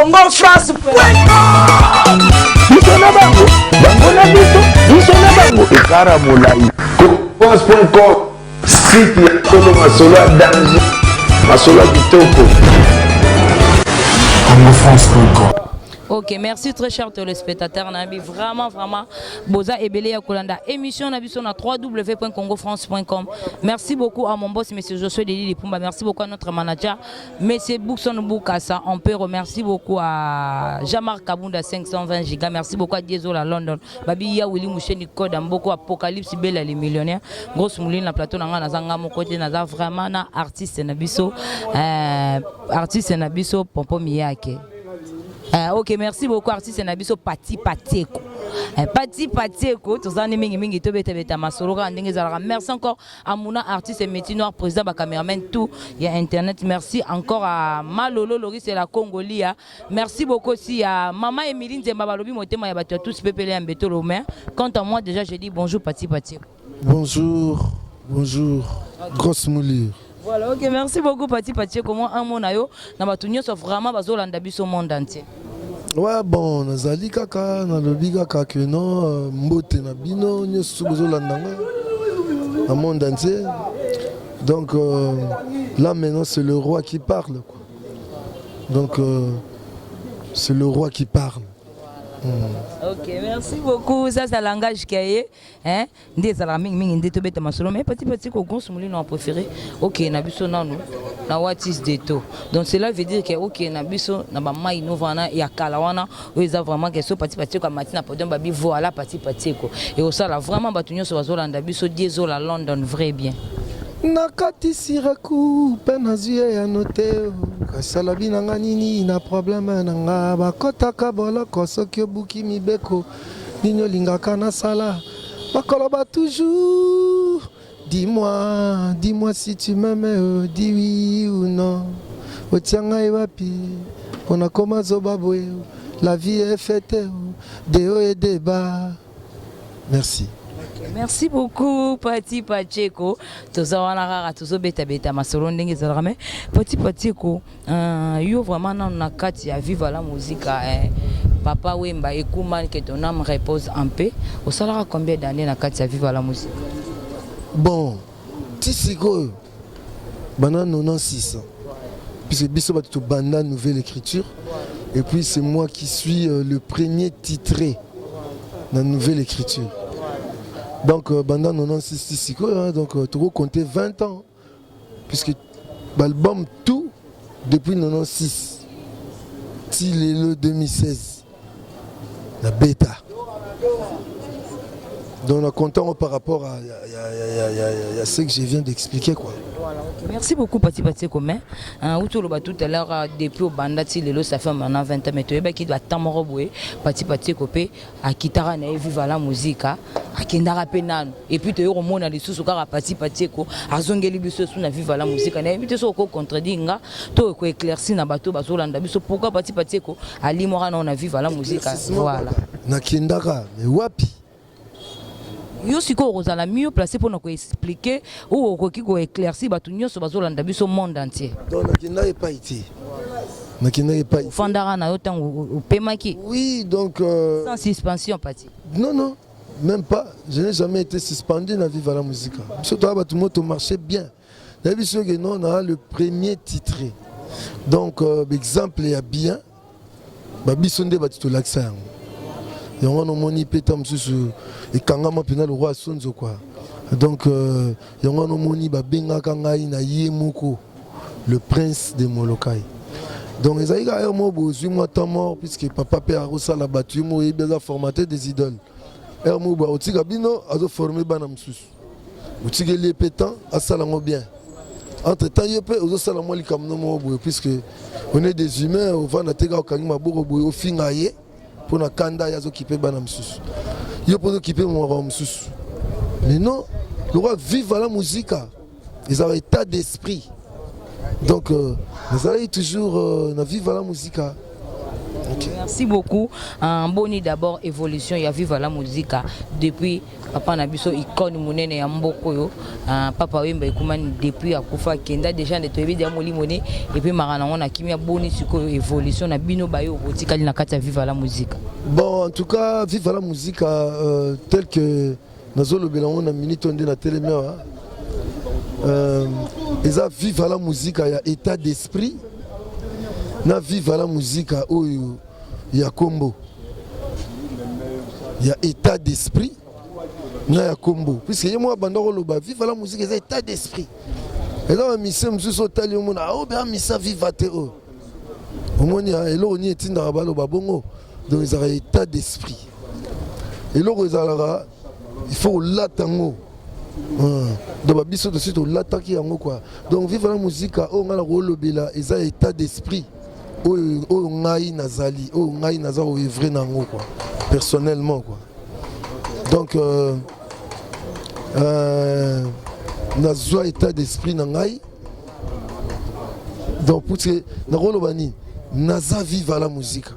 Congo France. Biso na bango, bango na biso, biso na bango, ekara molai. France.com, site ya solo, masolo ya danger, masolo ya kitoko. congofrance.com. Ok, merci très cher téléspectateur nabi. Vraiment, vraiment, boza ebele ya kolanda émission na biso na www.congofrance.com. Merci beaucoup à mon boss, monsieur Josué Deli Lipumba. Merci beaucoup à notre manager, monsieur Boukson Boukassa. On peut remercier beaucoup à Jean-Marc Kabunda 520 gigas. Merci beaucoup à Diesel à London. Babi Ya Willy Moucheni Code Mboko Apocalypse Bella les millionnaires. Grosse mouline na plateau nanga naza nga mon côté naza vraiment na artiste na biso artiste na biso Pompo Miyake. Ok, merci beaucoup artiste na biso Pati Patieko. Pati Patieko, tozani mingi mingi to beta beta masolo kaka ndenge ezalaka. Merci encore à Mouna artiste métier noir, président ba cameraman tout ya internet. Merci encore à Malolo Loris et la Congolia. Merci beaucoup aussi à Maman Emilie Nzemba balobi motema ya bato ya tous pepele ya mbetolo mais quant à moi déjà je dis bonjour Pati Patieko. Bonjour, bonjour, grosse moulure. Voilà, ok, merci beaucoup Pati Patieko. Moi un mot na yo na bato nyonso vraiment bazolanda biso monde entier. Ouais, bon, nazali kaka, nalobi kaka que non, mbote na bino nyonso bozolanda nga na monde entier. Donc là maintenant c'est le roi qui parle, quoi. Donc c'est le roi qui parle. Ok, merci beaucoup. Ça, c'est le langage qui est. Hein? Nde ezalaka mingimingi nde tobeta masolo mais Pati Patieko, grosse molino a préféré okende na biso nanu na Watis Deto. Donc cela veut dire que okende na biso na bamai nova wana ya kala wana oyo eza vraiment que so Pati Patieko amati na podium, babi voilà Pati Patieko, ekosala vraiment bato nyonso bazolanda biso Diesola London vrai bien. Nakati siraku mpe nazwi eyano te. Kasi alobi na nga nini na problème na nga? Bakɔtaka boloko soki obuki mibeko. Nini olingaka nasala? Bakoloba toujours: dis-moi, dis-moi si tu m'aimes, oh, dis oui ou non. Otia ngai wapi mpona koma zoba boye? La vie est faite, oh, de haut et de bas. Merci. Merci beaucoup Pati Pacheco. Toza wana kaka tozobetabeta masolo ndenge ezalaka. Mais Pati Pacheco, yo vraiment nanu na kati ya Viva la Musica, Papa Wemba ekuma, que ton âme repose en paix, osalaka combien d'années na kati ya Viva la Musique? Bon, ti sikoyo banda 96, puisque biso bato tobanda nouvelle écriture et puis c'est moi qui suis le premier titré na nouvelle écriture. Donc banda 96 ti sikoyo, hein, donc tokocompter 20 ans puisque balbum tout depuis 96 ti lelo 2016 na beta. Donc on a content par rapport à, y a ce que je viens d'expliquer, quoi. Voilà, ok. Merci beaucoup Pati Patieko. Mais outi oloba tout à l'heure, depuis obanda ti lelo ça fait maintenant 20 ans, mais toyebaki batemps moko boye Pati Patieko mpe akitaka na ye Viva la Musica, akendaka mpe nanu et puis toye komona lisusu kaka Pati Patieko azongeli biso esu na Viva la Musica. Nayebi te soki okocontredire nga to ekoéclaircir na bato bazolanda biso pourquoi Pati Patieko alimwaka nao na Viva la Musica. Voilà. Nakendaka mais wapi? Yo sikoyo okozala mieux placé mpona koexpliquer ou okoki koéclaircir bato nyonso bazolanda biso monde entier. Donc nakendaka epai te, nakendaka epai. Ofandaka na yo ntango opemaki. Oui, donc sans suspension, Pati? Non, même pas, je n'ai jamais été suspendu na Viva la Musica. Biso toya bato mo tomarché bien. Nayebi soki non na le premier titré. Donc exemple ya bien, babiso nde bato tolakisa yango. Yango wana omoni mpe ta mosusu ekangama mpena le roi Asonzo, quoi. Donc yango wana omoni babengaka ngai na ye moko le prince de Molokai. Donc ezali kaka heure moko bozwi mwa temps mort puisque papa mpe akosala bato ye moko oyebi aza formateur des idoles. Heure moko boye akotika bino, azoforme bana mosusu, otikeli ye mpe temps asala yango bien. Entre temps ye mpe ozosala mwa likambo no moko boye puisque on est des humains. Ovanda te kaka okangi maboko boye, ofinga ye mpo na kanda ye azokipe bana mosusu, yo mpo ozokipe makambo mosusu. Mais non, le roi Viva la Musica ezalaka état d'esprit. Donc nazalaki toujours na Viva la Musica. Ok. Merci beaucoup. Boni d'abord évolution ya Viva la Musica depuis papa na biso, icône monene ya mboka oyo, Papa Wemba ekumani. Depuis akufa, akenda déjà, nde toyebi deya molimo ne et puis maka nango na kimia. Boni sikoyo évolution na bino bayo botikali na kati ya Viva la Musica? Bon, en tout cas, Viva la Musica tel que nazolobela yango na minute oyo nde natelemi awa, eza Viva la Musica ya état d'esprit na Viva la Musica oyo ya kombo, ya état d'esprit na ya kombo, puisque ye moko abanda koloba Viva la Musica eza état d'esprit. Eza bamise mosusu otali, omona oyo beya misa Viva te. Oyo omoni eloko nini etindaka baloba bongo? Donc ezalaka état d'esprit, eloko ezalaka, il faut kolata yango. Donc babiso tosi tolataki yango quoi. Donc Viva la Musica oyo ngai na kolobela eza état d'esprit oyo, oyo ngai nazali, oyo ngai naza koœuvrer na yango quoi, personnellement quoi. Donc nazwa état d'esprit na ngai. Donc puisque nakoloba nini, naza Viva la Musica,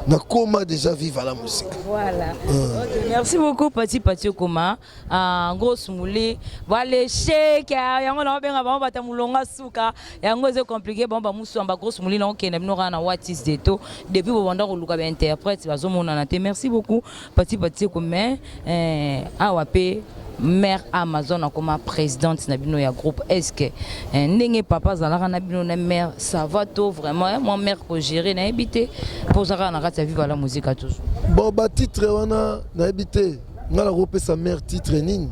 nakoma déjà Viva la Musica. Voilà. Ok, merci beaucoup Pati Pati Okoma. En grosse moulée. Voilà l'échec, yango na benga bango bata mulonga suka. Yango eza compliqué, bon ba musu ba grosse moulée na okende bino na Watis de to depuis bo banda koluka ba interprète bazomona na te. Merci beaucoup Pati Pati Okoma. Awa pe mère Amazon akoma présidente na bino ya groupe. Est-ce que ndenge papa azalaka na bino na mère, ça va to vraiment moi mère ko gérer nayebi te mpo ozalaka na kati ya Viva la Musica toujours? Bon, batitre wana nayebi te. Ngai nakopesa mère titre nini?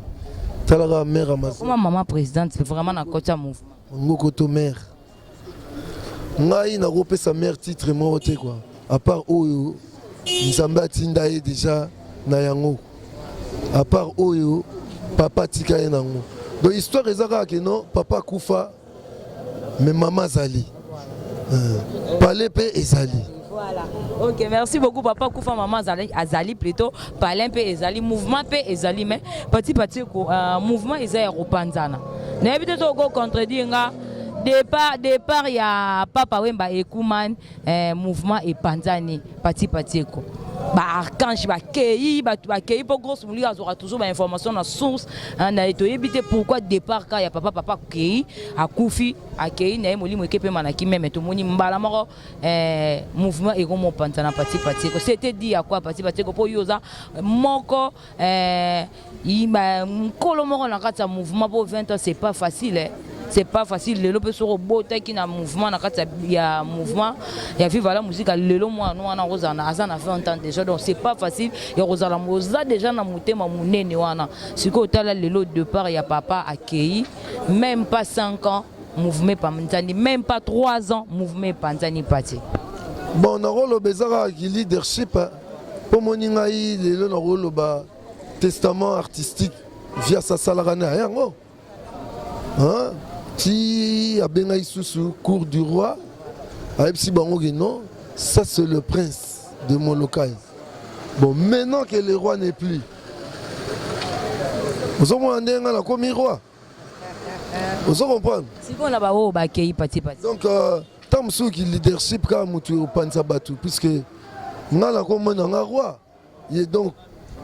Talaka mère Amazon. Koma mama présidente vraiment na koti ya mouvement. Ngoko to mère, ngai nakopesa mère titre moko te quoi, à part oyo Nzambe atinda ye déjà na yango, à part oyo papa atika ye nango. Donc histoire eza kaka ke non, papa akufa mais mama azali, pale mpe ezali. Voilà. Ok, merci beaucoup papa Koufa, maman azali, azali plutôt palin pe ezali, mouvement pe ezali. Mais petit petit ko mouvement eza ya kopanzana. Nayebi te ko contredire nga. Départ ya Papa Wemba Ekuman, mouvement epanzani. Pati Pati eko ba archange bakei, bato bakei mpo grosse moliki azwaka toujours bainformation na source na ye. Toyebi te pourquoi départ ka ya papa akei, akufi, akei na ye, molimo eke mpe manaki meme. Tomoni mbala moko mouvement ekomopanza na Pati Pati eko. C'était dit à quoi, Pati Pati eko? Mpo yo oza moko nkolo moko na kati ya mouvement, mpo 20 ans, c'est pas facile, eh. C'est pas facile. Lelo mpe soki obotaki na mouvement, na kati ya mouvement ya Viva la Musica, lelo mwana wana kozala aza na 20 ans déjà. Donc c'est pas facile ya kozala oza déjà na motema monene wana. Sikoyo otala lelo, départ ya papa akei, même pas 5 ans, mouvement epanzani, même pas 3 ans, mouvement epanzani, Pati. Bon, nakoloba eza kaka ki leadership, mpo moni ngai lelo nakoloba testament artistique vias asalaka na yango ti abengaki susu cour du roi, ayebisi bango ke non, ça c'est le prince de Molokai. Bon, maintenant que le roi n'est plus, ozomona ndenge ngai nakomi roi, ozo comprendre? Sikoyo na baoyo bakei, Pati Pati. Donc ntango mosusu ki leadership kaka motu opanza bato, puisque ngai nakomona nga roi ye. Donc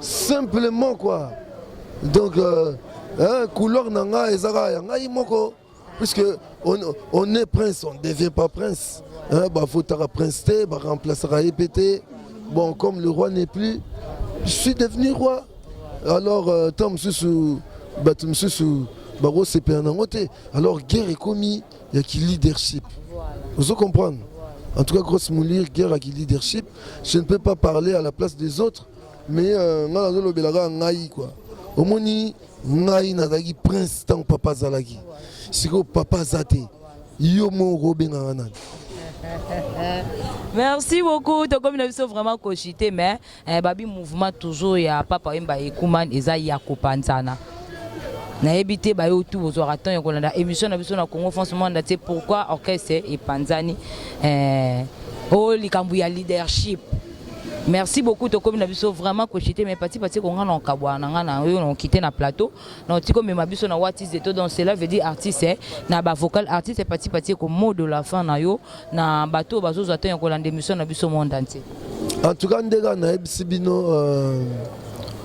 simplement quoi, donc hein, couleur na ngai eza kaka ya ngai moko, puisque on est prince, on ne devient pas prince, hein, bavotaka prince te, baremplaçaka ye mpe te. Bon, comme le roi n'est plus, je suis devenu roi. Alors ntango mosusu bato mosusu bakosepela nango te. Alors guerre ekomi ya ki leadership, ozo comprendre? En tout cas, grosse moulure, guerre ya ki leadership. Je ne peux pas parler à la place des autres, mais ngai nazolobelaka ngai quoi. Omoni, ngai nazalaki prince ntango papa azalaki. Sikoyo papa aza te, yo moko obengaka nani? Merci beaucoup. Tokomi na biso vraiment kochite, mais babi mouvement toujours ya Papa Wemba Ekuman eza ya kopanzana. Nayebi te bayo tu bozwaka temps ya kolanda émission na biso na Congo France Mwanda te, pourquoi orchestre epanzani oyo likambo ya leadership. Merci beaucoup. Tokomi na biso vraiment kochite, mais Pati Pati konga na okabwana na nga na oyo na okite na plateau na otiki omema biso na Watis to. Donc cela veut dire artiste na bavocal, artiste Pati Pati eko, mot de la fin na yo na bato oyo bazozwa temps ya kolanda émission na biso monde entier. En tout cas nde kaka nayebisi bino euh,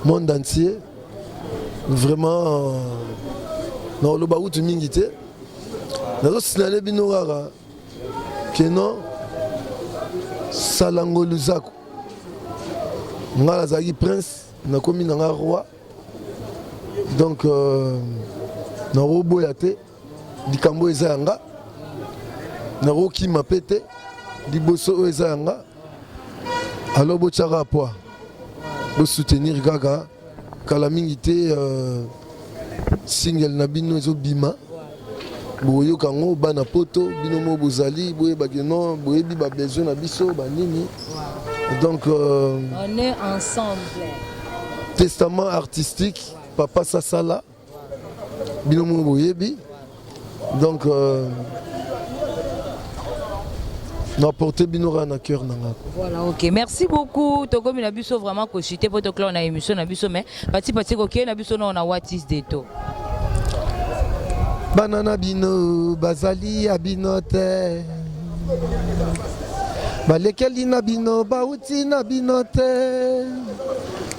monde entier vraiment euh, nakoloba kutu mingi te nazosinale bino kaka keno salango luzaku ngai nazalaki prince nakomi na ngai roi donc euh, nakoboya te likambo oyo eza ya nga nakokima mpe te liboso oyo eza ya nga alors botyaka poids bosoutenir kaka kala mingi te euh, single na bino ezobima bokoyoka yango bana poto bino mo bozali boyebaki non boyebi babesoin na biso banini donc euh, on est ensemble testament artistique papa sasala bino moko boyebi donc euh, na porte bino kaka na cœur na nga voilà ok merci beaucoup tokomi na biso vraiment kochite mpo toclore na émission na biso mais pati pati kokei na biso nao na watis deto bana na bino bazali ya bino te balekeli na bino bauti na bino te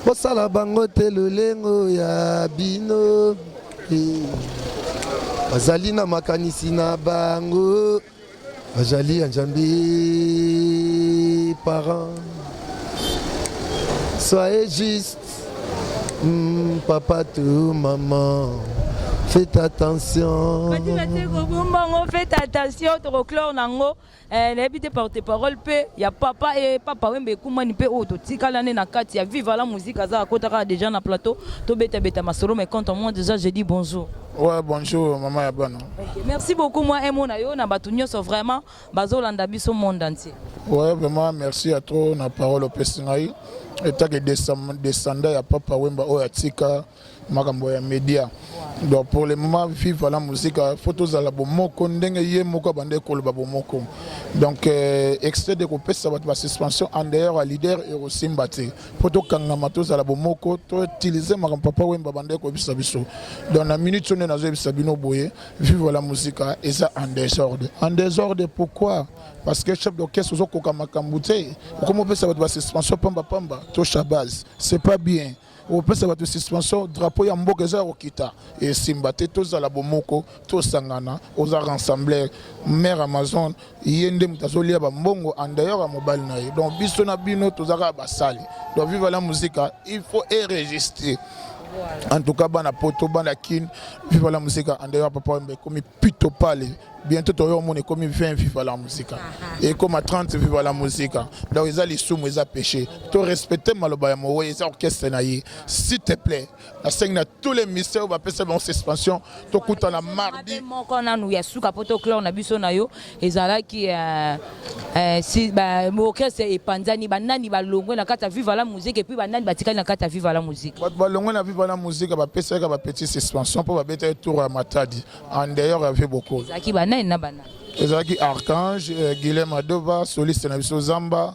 bosala bango te lolengo ya bino eh. Bazali na makanisi na bango bazali ya Nzambe parents soyez juste mm, papa to maman faites attention kobombango faites attention tokoclore nango Eh, nayebi te porte parole mpe ya papa e papa wemba ekumani mpe oyo totikala nde na kati ya viva la musique aza akotaka déjà na plateau tobetabeta masolo mais quant à moi déjà je dis bonjour. Ouais, bonjour maman ya bana. Okay, merci beaucoup moi emo na yo na bato nyonso vraiment bazolanda biso monde entier. Ouais, vraiment merci à trop na parole opesi ngai etake descendant ya papa wemba oyo atika makambo ya media donc pour le moment vive la musique faut tozala bomoko ndenge ye moko abanda ekoloba bomoko donc euh, excès de kopesa bato basuspension en dehors ya leader ekosimba te mpo tokangama tozala bomoko toutilize makambo papa wemba abanda ekoyebisa biso donc na minute oyo nde nazoyebisa bino boye vive la musique eza en désordre. En désordre pourquoi? Parce que chef d'orchestre ozokoka makambo te okomi opesa bato basuspension pamba pamba to shabaz c'est pas bien Opesa bato suspension, drapeau ya mboka eza ya kokita, esimba te, tozala bomoko, tosangana, oza rassembler, mère Amazon ye nde moto azolia ba mbongo en dehors ya mobali na ye, donc biso na bino toza kaka basali, donc viva la musica, il faut enregistrer. En tout cas bana poto, bana kin, viva la musica en dehors papa Wemba ekomi pito pale. Bientôt toyo omona ekomi 20 viva la musica ekoma 30 viva la musica donc eza lisumu eza péché to respecter maloba ya mowe eza orchestre na ye s'il te plaît nasengi na tous les mystères oyo bapesa bango suspension tokutana mardi moko nanu ya suka po toclore na biso na yo ezalaki euh, euh, si, ba, orchestre epanzani banani balongwe na kati ya viva la musique epuis banani batikali na kati ya viva la musique bato balongwe na viva la musique bapesaki bapetit suspension mpo babetaki tour ya matadi En dehors ya vieux Bokolo. Ezalaki ba nani na ba nani? Ezalaki Archange, euh, Guilhem Adova, soliste na biso Zamba,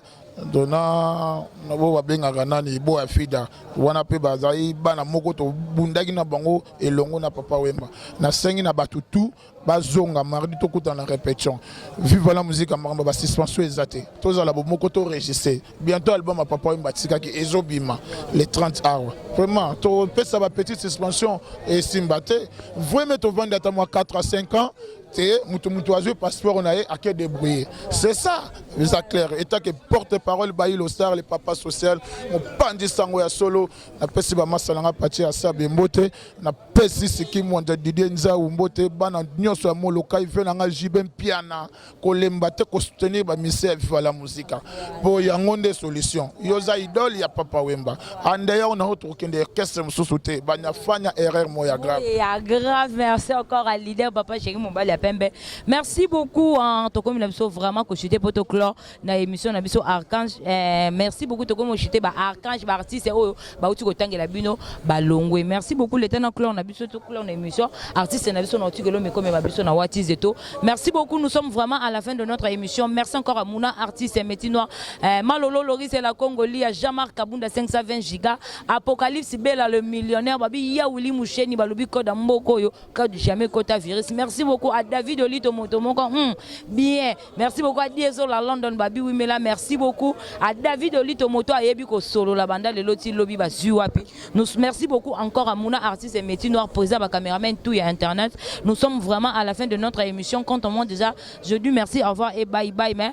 dona bo babengaka nani bo afida wana mpe bazali bana moko tobundaki na bango elongo na papa Wemba. Nasengi na bato tout bazonga mardi tokutana na répétition. Vive la musique ya makambo ba suspension eza te. Tozala bomoko to registre. Bientôt album ya papa Wemba atikaki ezobima le 30 awa. Vraiment topesa ba petite suspension esimba te. Vraiment tovandi ata mwa 4 à 5 ans te mutu mutu azwi passeport na ye ake débrouiller. C'est ça, eza clair. Etat que porte-parole Bayilo Star le papa social mopanzi sango ya solo napesi ba masa na nga Patie ya Sabe mbote na pesi Siki Mwanja Didier Nzau mbote bana nyonso ya Molokai ve na nga JB Mpiana kolemba te ko soutenir ba musiciens ya Viva la Musica po yango nde solution. Yo oza idole ya Papa Wemba. En dehors na yo tokokende orchestre mosusu te. Banyafanya erreur moko ya grave. Ya grave, merci encore à leader papa chéri mobali ya pembe. Merci beaucoup hein, tokomi na biso vraiment ko chuter poto clore na émission na biso Archange. Eh, merci beaucoup tokomi ko chuter ba Archange ba artiste oyo bauti kotangela bino balongwe. Merci beaucoup l'état na clore na biso to clore na émission artiste na biso na otikelo mekomema biso na Watizeto. Merci beaucoup, nous sommes vraiment à la fin de notre émission. Merci encore à Mouna, artiste métinois, euh, Malolo Loris et la Congoli, à Jean-Marc Kabunda 520 gigas, Apocalypse Bella le millionnaire, Babi Yaouli Moucheni, Balobi Code Mboko, yo, Code jamais Kota Virus. Merci beaucoup à David Olito Motomoko, hmm, bien. Merci beaucoup à Dieso Lalonde. London babi wimela. Merci beaucoup à David Olito, moto ayebi kosolola banda lelo ti lobi, bazwi wapi. Nous, merci beaucoup encore à Mouna, artiste et métier noir, président ba caméraman tout ya internet. Nous sommes vraiment à la fin de notre émission. Quand on monte déjà, je dis merci, au revoir et bye bye. Mais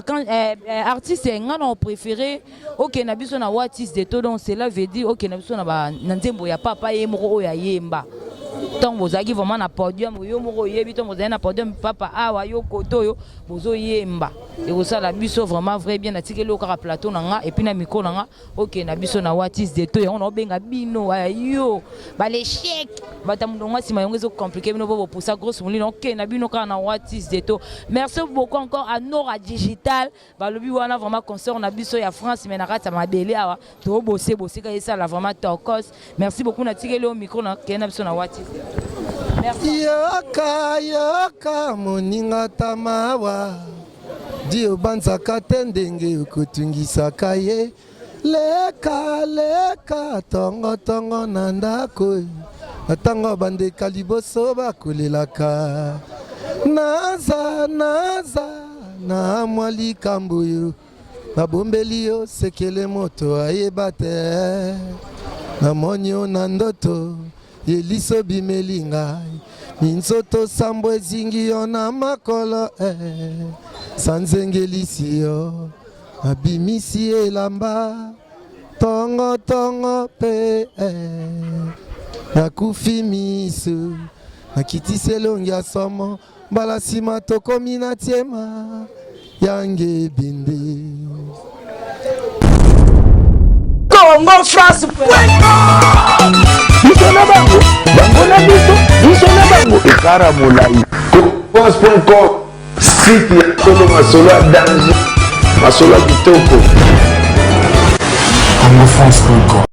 quand artiste nga na préféré okende na biso na Watis de to, donc cela veut dire okende na biso na ba na nzembo ya papa ye moko oyo ayemba ntango bozalaki vraiment na podium. Yo moko oyebi, ntango bozali na podium, papa awa, yo kote oyo bozoyemba, ekosala biso vraiment vrai bien. Natikeli yo kaka plateau na nga et puis na micro na nga, okende na biso na Watis de to. Yango naobenga bino yo balechec, bato ya molongo nsima, yango ezocompliquer bino mpo bopusa grosse molino. Okende na bino kaka na Watis de to. Merci beaucoup encore à Nora Digital. Balobi wana vraiment concert na biso ya France, mais na kati ya mabele awa tobose bosika esala vraiment tokos. Merci beaucoup, natikeli yo micro, na kende na biso na Watis. Merci. Yoka, yoka, moninga tamawa di obanzaka te ndenge okotungisaka ye. Leka, leka tongotongo na ndako, na ntango bandeka liboso bakolelaka. Naza, naza na mwa likambo yo nabombeli yo, sekele moto ayeba te. Namoni yo na ndoto, yeliso bimeli ngai, minzoto sambo ezingi yo na makolo eh. Sanzengelisi yo, abimisi elamba tongo-tongo mpe eh. Nakufi miso, nakitisi elongi ya somo. Mbala nsima tokomi na tiema yange ebende. Congo France. Biso na bango, bango na biso, biso na bango, ekara molai. France.com, site ya solo, masolo ya danger, masolo ya kitoko. congofrance.com.